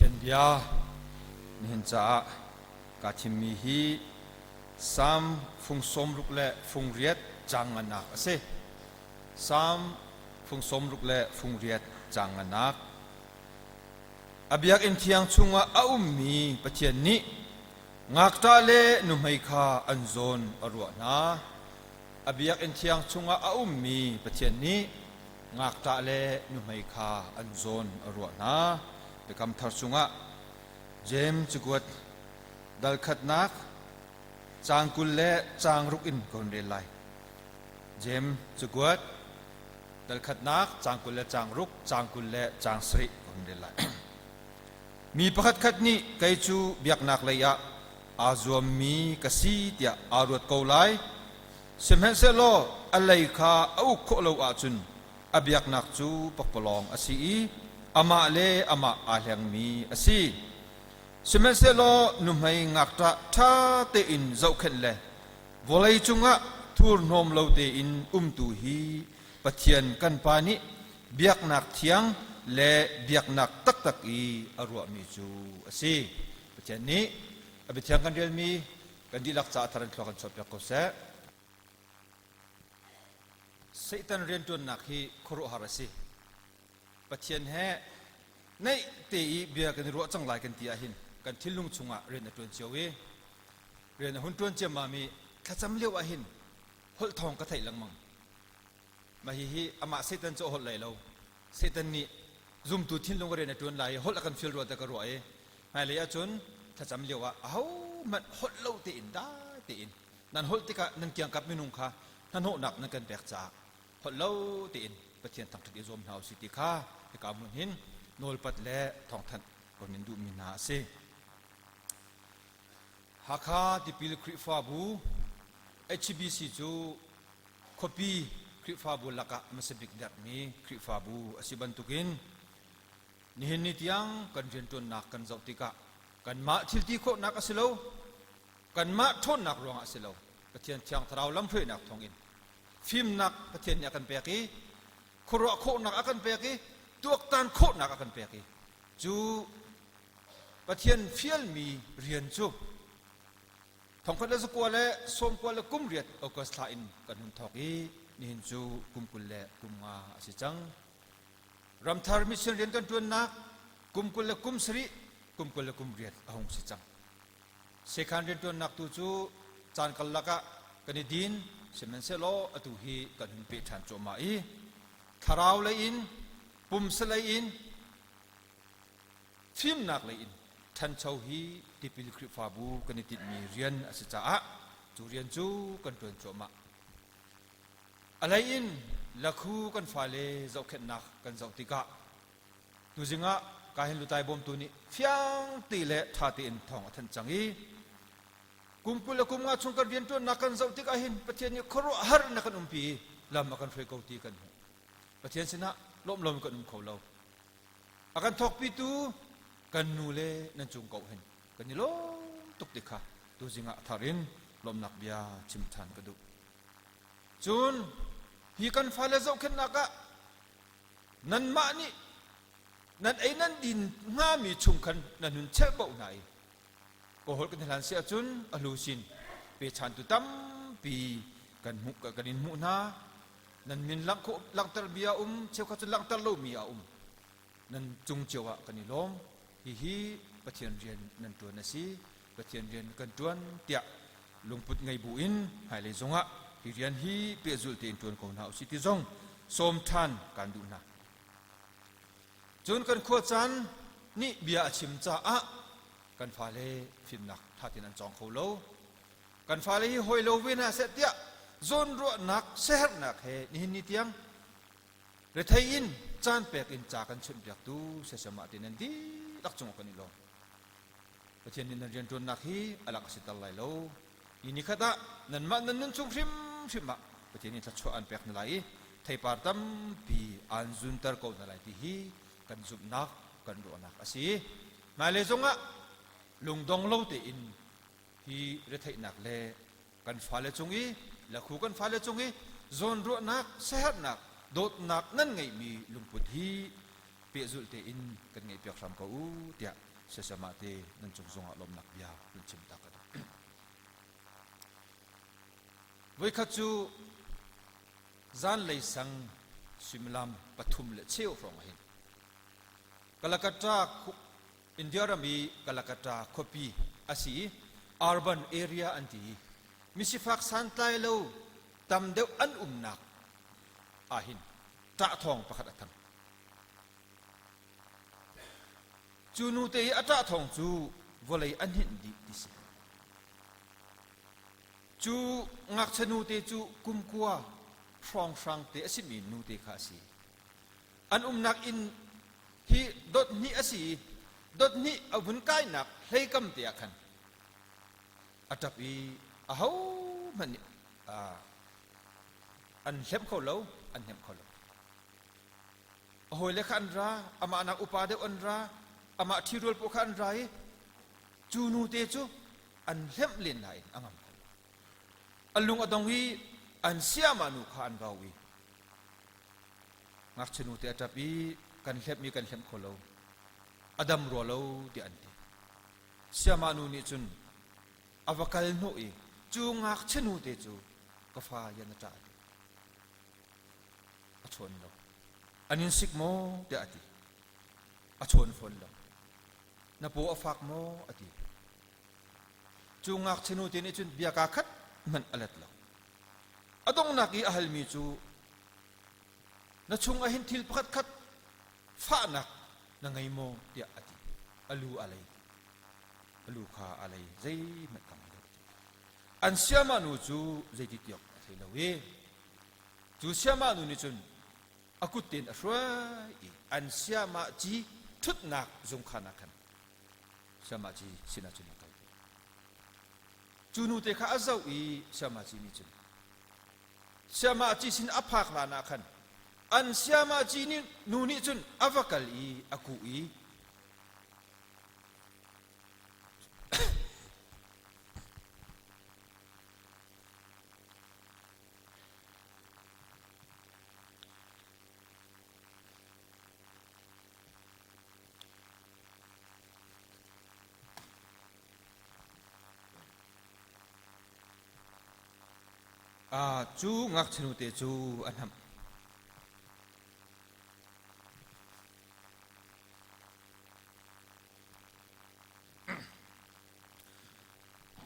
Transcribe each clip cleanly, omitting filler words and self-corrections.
Pathian bia nihin caah kaa thimmi hi Salm fung sawmruk le fung riat caang nganak a si. Salm fung sawmruk le fung riat caang nganak. A biakinn thiang chungah a ummi Pathian nih ngakṭah le nuhmei kha an zawn a ruah hna. A biakinn thiang chungah a ummi Pathian nih ngakṭah le nuhmei kha an zawn a ruah hna. Biakam Thar chungah Jeim cakuat dal khatnak caang 20 le caang ruk in ka hun rel lai. Jeim cakuat dal khatnak caang 20 le caang ruk, caang 20 le caang sarih ka hun rel lai. Mi pakhatkhat nih kei cu biaknak lei ah aa zuammi ka si tiah aa ruat ko lai. Sihmanhsehlaw a lei kha a uk khawh lo ahcun a biaknak cu pakpalawng a si i amah le amah aa hlengmi a si. Sihmanhsehlaw nuhmei ngakṭah ṭha tein zohkhenh le vawlei cungah thurhnawm lo tein umtu hi Pathian kan Pa nih biaknak thiang le biaknak taktak i a ruahmi cu a si. Pathian nih a biathiang kan relmi kan dihlak caah thar in thlua kan chuahpiak ko seh. Satan rianṭuannak hi khuaruahhar a si. Pathian he naih te i bia kan i ruah cang lai kan ti ahhin kan thinlung chungah rian a ṭuan cio i rian a hun ṭuan ciammam i thlacam lio ahhin holh thawng ka theih lengmang. Mah hihi amah Satan cu a holh lai lo. Satan nih zumtu thinlung rian a ṭuan lai i holh a kan fial rua te ka ruah i hmailei ahcun thlacam lio ah ahohmanh holh lo tein dai tein nan holh tikah nan kiangkap minung kha hnahnawhnak nan kan pek caah holh lo tein Pathian thangṭhat i zuam hna usih ti kha hika hmun hin nawlpat le thawngthanh kan in duhmi hna a si. Hakha Tipil Khrihfabu HBC cu khuapi Khrihfabu lakah hmasa bik derhmi Khrihfabu a si bantukin nihin ni tiang kan rianṭuannak kan zoh tikah kanmah thilti khawhnak a si lo, kanmah ṭhawnnak ruangah a si lo, Pathian Thiang Thlarau lamhruainak thawngin fimnak Pathian nih a kan pek i khuaruah khawhnak a kan pek i tuaktan khawhnak a kan pek i cu Pathian fialmi rian cu 1998 August thla in kan hun thawk i nihin cu kum 25 a si cang. Ramthar mission rian kan ṭuannak kum 27, kum 28 a hung si cang. Sekhan rianṭuannak tu cu caan karlak ah kan i din, sihmanhsehlaw atu hi kan hun peh ṭhan cuahmah i thlarau lei in, pumsa lei in, fimnak lei in ṭhancho hi tipil Khrihfabu kan i tinhmi rian a si caah cu rian cu kan ṭuan cuahmah. A lei in lakhu kan fale zohkhenhnak kan zoh tikah tuzing ah kahin lutai bawmtu nih fiang te le ṭha tein thawng a thanh cang i kum 25 chung kan rianṭuannak kan zoh tikah hin Pathian nih khuaruahhar in a kan umpi i lam a kan hruai ko ti kan hmuh. Pathian sinah lawmlawm kan um kho lo. A kan thawkpitu kan nu le nan cung ko hin kan i lawm tuk ti kha tuzing ah thar in lawmnak bia chim ṭhan ka duh. Cun hi kan fale zohkhenhnak ah nanmah nih nan ei nan din hngami chung khan nan hun chelhboh hna i kawl kan hlan si ahcun a hlu sin pechantu tampi kan hmuh kan in hmuh hna. Nan min langhter mi a um, cheukhat cu langhter lomi a um. Nan cung cio ah kan i lawm. Hihi Pathian rian nan ṭuan a si. Pathian rian kan ṭuan tiah lungput ngei bu in hmailei zongah hi rian hi pehzulh tein ṭuan ko hna usih ti zong sawm ṭhan kaan duh hna. Cun kan khua caan nih bia a chim caah kan fale fimnak ṭha tein an cawng kho lo. Kan fale hi hawi lo ve hna seh tiah zawnruahnak siaherhnak he nihin ni tiang rethei in caan pek in ca kan chawnhpiaktu siasam ah ti nan dihlak cungah kan i lawm. Pathian nih nan rianṭuannak hi a lak a si ter lai lo. Ni ni khat ah nanmah nan nun chung hrimhrim ah Pathian nih thluachuah an pek hna lai i theipar tampi aan zunter ko hna lai ti hi kan zumhnak kan ruahnak a si. Hmailei zongah lungdong lo tein hi retheihnak le kan fale cung i lakhu kan fale cung i zawnruahnak siaherhnak dawtnak nan ngeihmi lungput hi. pehzulh tein kan ngeihpiak hram ko u tiah siasama te nan cung zongah lawmnak bia run chim ta ka duh. Voikhat cu zanlei sang suimilam pathum le cheu hrawng ah hin Kalakatta India ram i Kalakatta khuapi a si i urban area an ti i misifak santlai lo tam deuh an umnak ah hin ṭah thawng pakhat a thang. Cu nute i a ṭah thawng cu vawlei a hninh dih ti si. Cu ngakchia nute cu kumkua hrawnghrang te a simi nute kha a si. An umnak inn hi dot hnih a si i dot hnih a vun kainak hleikam te ah khan a ṭap i ahohmanh nih an hlemh kho lo, an hnemh kho lo. A hawile kha an ra, amah nak upa deuh an ra, amah ṭhirual paoh kha an ra i cu nute cu an hlemh len nain a ngam kho lo. A lung a dong i an siamah nu kha an rau i ngakchia nute a ṭap i kan hlemh i kan hlemh kho lo, a dam rua lo tiah an ti. Siamah nu nih cun a va kal hnawh i cu ngakchia nute cu ka fa yan a ṭah a ti. A chawn lo. An in sik maw tiah a ti. A chawn fawn lo. Na paw a fak maw a ti. Cu ngakchia nute nih cun bia kaa khat hmanh a let lo. A donghnak i a halmi cu na chung ah hin thil pakhat khat fahnak na ngei maw tiah a ti. A lu a lei. A lu kha a lei zeihmanh ka ngei lo. An siamah nu cu zeiti tiawk a thei lo i cu siamah nu nih cun a kut tein a hruai i an siamah ci ṭhutnak zungkhan ah khan siamah ci sinah cun a kalpi. Cu nute kha a zoh i siamah ci nih cun siamah ci sin a phak hlan ah khan an siamah ci nih nu nih cun a va kal i a kuh i Cu ngakchia nute cu a hnamh.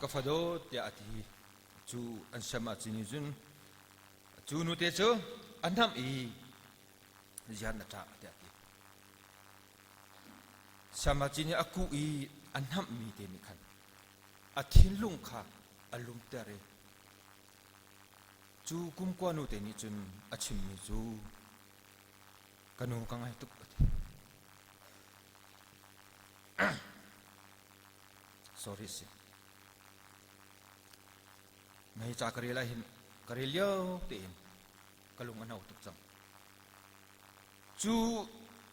Ka fa dawt tiah a ti. Cu an sem ahcun nih cun cu nute cu a hnamh i zian na ṭah tiah a ti. Siamaci nih a kuh i a hnamhmi te nih khan a thinlung kha a lumter i cu kumkua nute nih cun a chimmi cu ka nu ka ngai tuk a ti. Sorry si. Mei ca ka rel ah hin ka rel lio tein ka lung a no tuk cang. Cu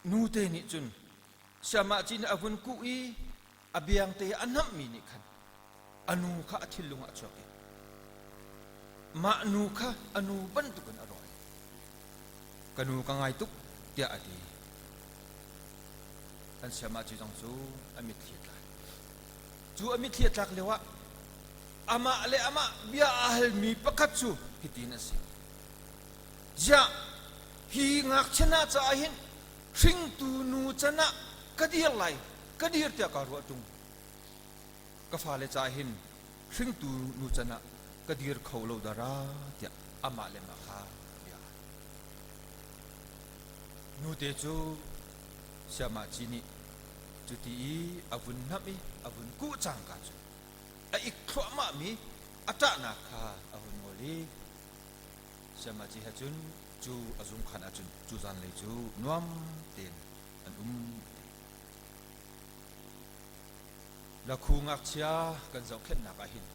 nute nih cun siamah cin a vun kuh i a biangte a hnamhmi nih khan a nu kha a thinlung ah a chuak i mah nu kha a nu bantukin a rawi. Ka nu ka ngai tuk tiah a ti. An siamah ci zong cu a mitthli a tla. Cu a mitthli a tlak lioah amah le amah bia aa halmi pakhat cu hitin a si. Ziah hi ngakchia hna caah hin hringtu nu can ah ka dir lai, ka dir tiah kaa ruah ṭung. Ka fale caah hin hringtu nu can ah ka dir kho lo dara tiah amah le mah kha bia aa Nute cu siamah ci nih cuti i a vun hnamh i a vun kuh cangka cu a ik thluahmahmi a ṭahnak kha a hun ngol i siamah ci he cun cu a zungkhan ahcun cu zanlei cu nuam tein an um. Lakhu ngakchia kan zohkhenhnak ah hin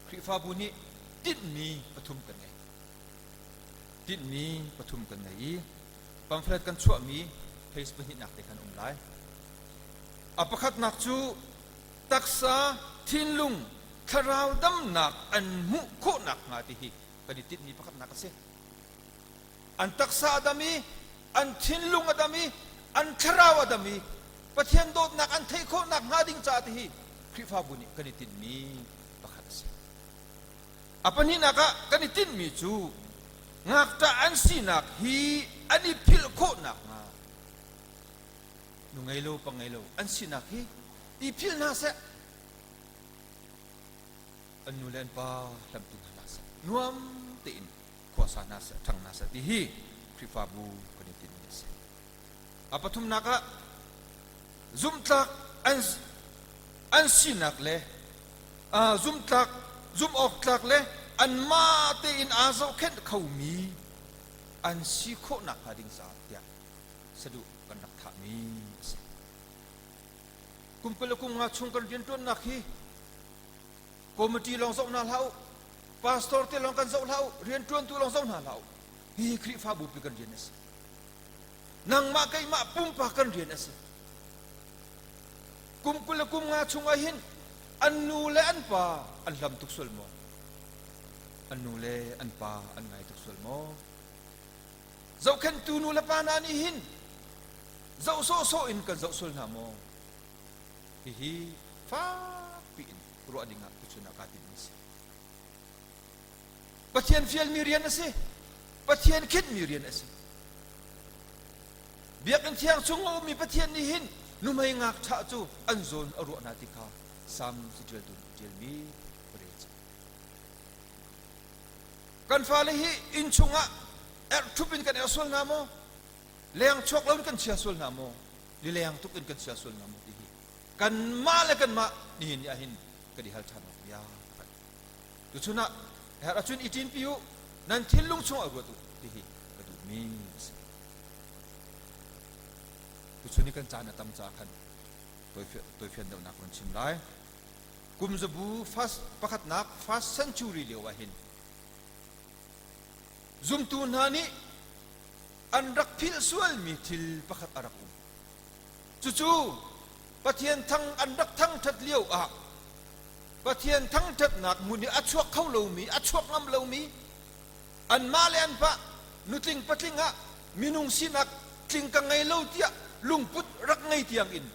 Khrihfabu nih tinhmi pathum kan ngei. Tinhmi pathum kan ngei i pamphlet kan chuahmi phase pahnihnak te khan um lai. A pakhatnak cu taksa, thinlung, thlarau damnak an hmuh khawhnak hnga ti hi kan i tinhmi pakhatnak a si. An taksa a dam i an thinlung a dam i an thlarau a dam i Pathian dawtnak an theih khawhnak hnga ding caah ti hi Khrihfabu nih kan i tinhmi pakhat a si. A pahnihnak ah kan i tinhmi cu ngakṭah an sinak hi an i philh khawh nakhnga nu ngei lo pa ngei lo an sinak hi i philh hna seh. An nu le an pa hlamtu hna hlah seh. Nuam tein khua sa hna seh, ṭhang hna seh ti hi Khrihfabu kan i tinhmi a si. A pathumnak ah zumhtlak an an sinak le zumhtlak zumh awk tlak le anmah tein aa zohkhenh khomi an si khawh nakhnga ding caah tiah saduh kan rak thahmi a si. Kum 20 le kum nga chung kan rianṭuannak hi committee lawng zoh hna hlah u, pastor te lawng kan zoh hlah u, rianṭuantu lawng zoh hna hlah u. Hihi Khrihfabu pi kan rian a si. Nangmah keimah pumpak kan rian a si. Kum 20 le kum nga chung ah hin an nu le an pa an hlam tuk sual maw? An nu le an pa an ngai tuk sual maw? Zohkhenhtu nu le pa hna nih hin zoh sawhsawh in kan zoh sual hna maw? Hihi fakpi in ruah ding ah tuchun ah kaa timmi a si. Pathian fialmi rian a si. Pathian khinhmi rian a si. Biakinn thiang chung a ummi Pathian nih hin nuhmei ngakṭha cu an zawn a ruah hna ti kha Salm caṭialtu nih a ṭialmi rel cang. Kan fale hi inn chungah erh ṭhup in kan erh sual hna maw? Leng chuak lo in kan chia sual hna maw? Lileng tuk in kan chia sual hna maw ti hi kanmah le kanmah nihin ni ah hin kan i hal ṭhan awk bia. Tuchun ah herh ahcun i ṭinpi u, nan thinlung chungah ruat u ti hi ka duhmi a si. Tuchun i kan caan a tam caah khan tawifian deuhnak run chim lai. Kum zabu first pakhatnak first century lio ah hin zumtu hna nih an rak philh sualmi thil pakhat a rak um. Cucu Pathian thang an rak thangṭhat lio ah Pathian thangṭhatnak hmun i a chuak kho lomi, a chuak ngam lomi, anmah le an pah nutling patling ah minung sinak tling ka ngei lo tiah lungput rak ngei tiang in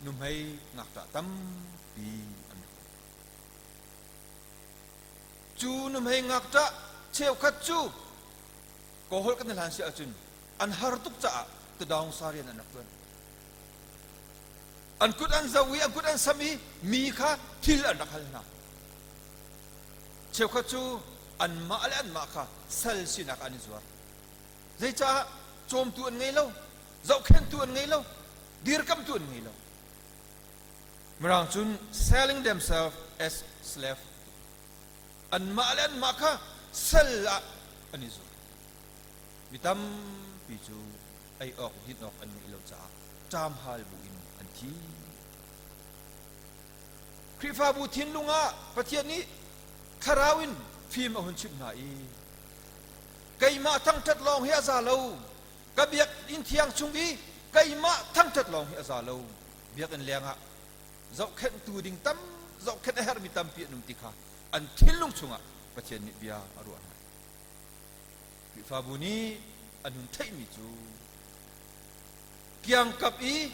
nuhmei ngakṭah tampi an rak um. Cu nuhmei ngakṭah cheukhat cu kawholh kan i hlan si ahcun an har tuk caah tadaungsa rian an rak ṭuan. An kut an zo i an kut an sam i mi kha thil an rak hal hna. Cheukhat cu anmah le anmah kha sal sinak an i zuar. Zeicah cawmtu an ngei lo, zohkhenhtu an ngei lo, dirkamtu an ngei lo. Mirang cun selling themselves as slave. Anmah le anmah kha sal ah an i zuar. Mi tampi cu ei awk din awk an ngeih lo caah ṭamhal bu in an thi. Khrihfabu thinlung ah Pathian nih thlarau in fim a hun chimh hna i keimah thangṭhat lawng hi a za lo, ka biakinn thiang chung i keimah thangṭhat lawng hi a za lo, biakinn lengah zohkhenhtu ding tam zohkhenh a herhmi tampi an um ti kha an thinlung chungah Pathian nih bia a ruah hna. Khrihfabu nih an hun theihmi cu kiangkap i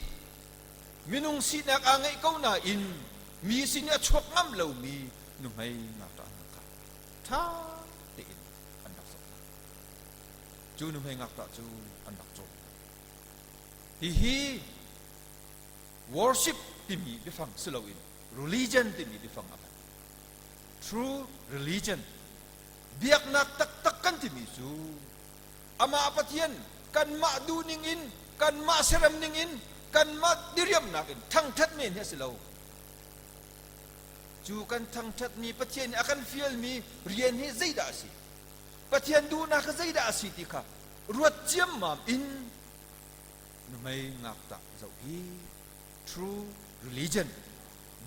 minung sinak aa ngeih ko nain mi sin i a chuak ngam lomi nuhmei ngakṭah hna kha ṭha tein an rak zoh hna. Cu nuhmei ngakṭah cu an rak cawm. Hihi worship timi biafang si loin religion timi biafang a hman. True religion biaknak taktak kan timi cu amah Pathian kanmah duhning in kanmah serem ning in kanmah diriamnak in thangṭhat men hi a si lo. Cu kan thangṭhatmi Pathian nih a kan fialmi rian hi zeidah a si? Pathian duhnak hi zeidah a si ti kha ruat ciammam in nuhmei ngakṭah zoh hi true religion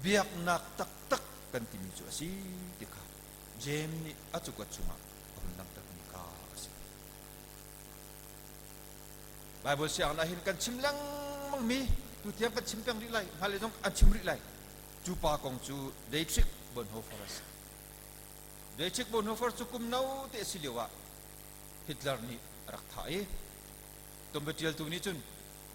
biaknak taktak kan timi cu a si ti kha Jeim nih a cakuat chungah a hun langhtermi kha a si. Baibal sianginn ah hin kan chim lengmangmi tutiang kan chim peng rih lai, hmailei zong an chim rih lai. Cu pa kong cu Dietrich Bonhoeffer a si. Dietrich Bonhoeffer cu kum no te a si lio ah Hitler nih a rak thah i tuanbia ṭialtu nih cun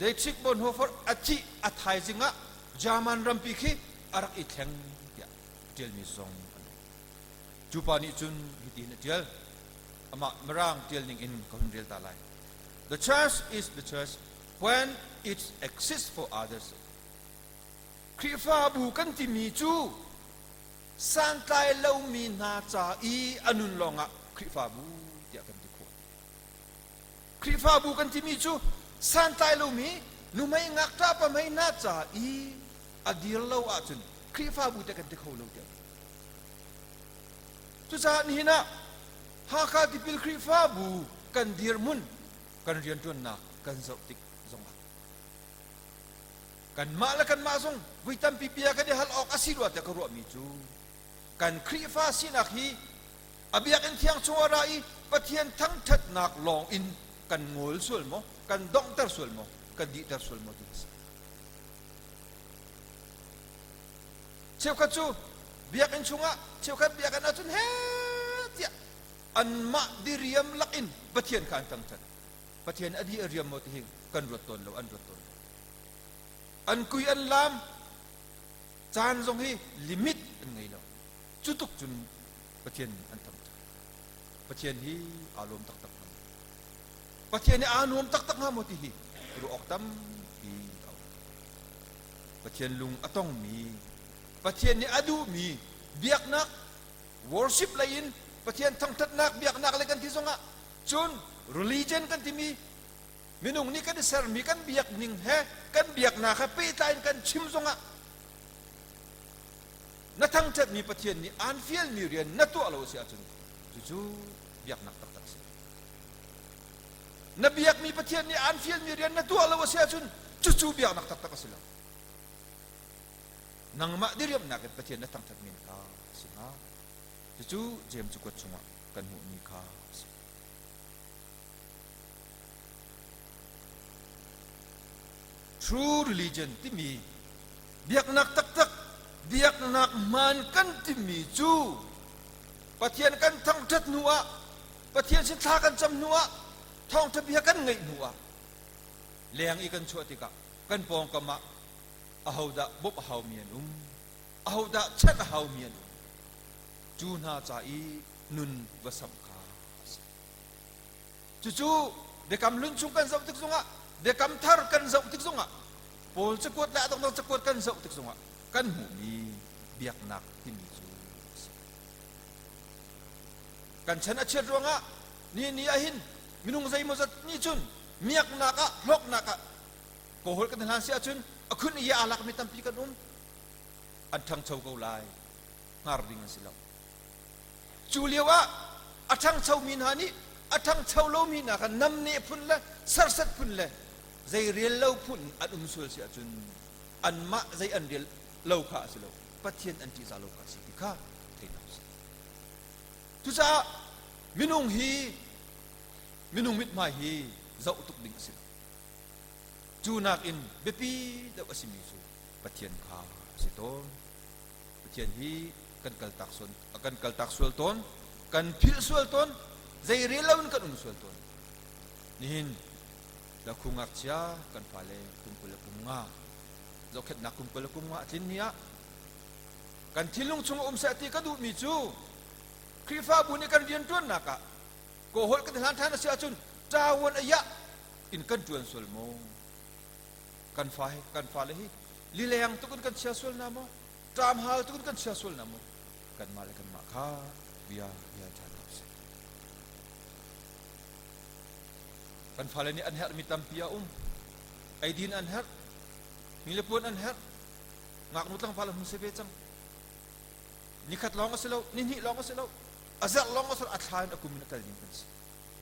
Dietrich Bonhoeffer a thih a thaizing ah German rampi khi a rak i thleng tiah ṭialmi zong an um. Cu pa nih cun hitihin a ṭial. Amah Mirang ṭial ning in ka hun rel ta lai. The church is the church when it exists for others. Khrihfabu kan timi cu santlai lomi hna ca i a nun lawngah Khrihfabu tiah kan ti khawh. Khrihfabu kan timi cu santlai lomi nuhmei ngakṭah pahmei hna ca i a dir lo ahcun Khrihfabu te kan ti kho lo tiah. Cucaah nihin ah Hakha Tipil Khrihfabu kan dirhmun kan rianṭuannak kan zoh tik zongah kanmah le kanmah zong vui tampi bia kan i hal awk a si rua tiah ka ruahmi cu kan Khrihfa sinak hi a biakinn thiang chung ah ra i Pathian thangṭhatnak lawng in kan ngawl sual maw kan donghter sual maw kan dihter sual maw ti a si. Cheukhat cu biakinn chungah cheukhat biakinn ahcun he tiah anmah diriam lakin Pathian kha an thangṭhat. Pathian a di a riam maw ti hi kan ruat tawn lo an ruat tawn lo. An kui an lam caan zong hi limit an ngei lo. Cu tuk cun Pathian an thangṭhat. Pathian hi aa lawm taktak hnga maw? Pathian hi aa nuam taktak hnga maw ti hi ruah awk tampi a um. Pathian lung a tongmi, Pathian nih a duhmi biaknak worship lei in Pathian thangṭhatnak biaknak le kan ti zongah cun religion kan timi minung nih kan i sermi kan biak ning he kan biaknak he pehtlai in kan chim zongah na thangṭhatmi Pathian nih aan fialmi rian na tuah lo a si ahcun cucu biaknak taktak a si. Na biakmi Pathian nih aan fialmi rian na tuah lo a si ahcun cucu biaknak taktak a si lo. Nangmah diriamnak in Pathian na thangṭhat men kha a si hnga. Cucu Jeim cakuat chungah kan hmuhmi kha a si. True religion timi biaknak taktak biaknak hmaan kan timi cu Pathian kan thangṭhat hnu ah Pathian sin thla kan cam hnu ah thawngṭha bia kan ngaih hnu ah leng i kan chuah tikah kan pawngkam ah ahodah bawmh a haumi an um ahodah chanh a haumi an um cu hna ca i nun va samh kha a si. Cucu Biakam Hlun chung kan zoh tik zongah, Biakam Thar kan zoh tik zongah, Paul cakuat le a dangdang cakuat kan zoh tik zongah kan hmuhmi biaknak timi cu a si. Kan chan a chiat ruangah ni ni ah hin minung zeimawzat nih cun miaknak ah hlawknak ah kawhol kan hlan si ahcun a khun i aa lakmi tampi kan um. An ṭhangcho ko lai. Hngar ding an si lo. Cu lio ah a ṭhangchomi hna nih a ṭhangcho lomi hna kha namneh phun le serhsat phun le zei rel lo phun an um sual si ahcun anmah zei an rel lo kha a si lo Pathian an ṭihzah lo kha a si ti kha thei hna usih. Cucaah minung hi minung mithmai hi zoh tuk ding a si lo. Cu nakin biapi deuh a simi cu Pathian kha a si tawn. Pathian hi kan kaltak sual kan kaltak sual tawn kan philh sual tawn zei rel loin kan um sual tawn nihin lakhu ngakchia kan fale kum 20 le kum nga zohkhenhnak kum 20 le kum nga a tlin ni ah kan thinlung chung um seh ti ka duhmi cu Khrihfabu nih kan rianṭuannak ah kawhholh kan hlan ṭhan a si ahcun ṭawan a yah in kan ṭuan sual maw kan fa hi kan fale hi lileng tuk in kan chia sual na maw ṭam hal tuk in kan chia sual na maw kanmah le kanmah kha bia bia ṭhan hna usih kan fale nih an herhmi tampi a um eidin an herh mi le puan an herh ngaknu tlangval an hun si ve cang nikhat lawng a si lo nihnih lawng a si lo a zarh lawng a si lo a thla in a kum in a kal ding kan si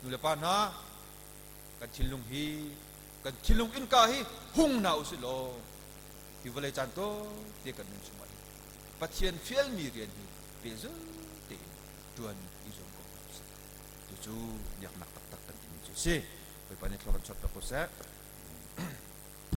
nu le pa hna kan thinlung hi kan thinlung innka hi hung hna usih law hi vawlei caan tawite kan nun chungah hin Pathian fialmi rian hi pehzul tein ṭuan i zuam ko hna usih. Cucu biaknak taktak kan timi cu a si. Bawipa nih thlua kan chuahpiak ko seh.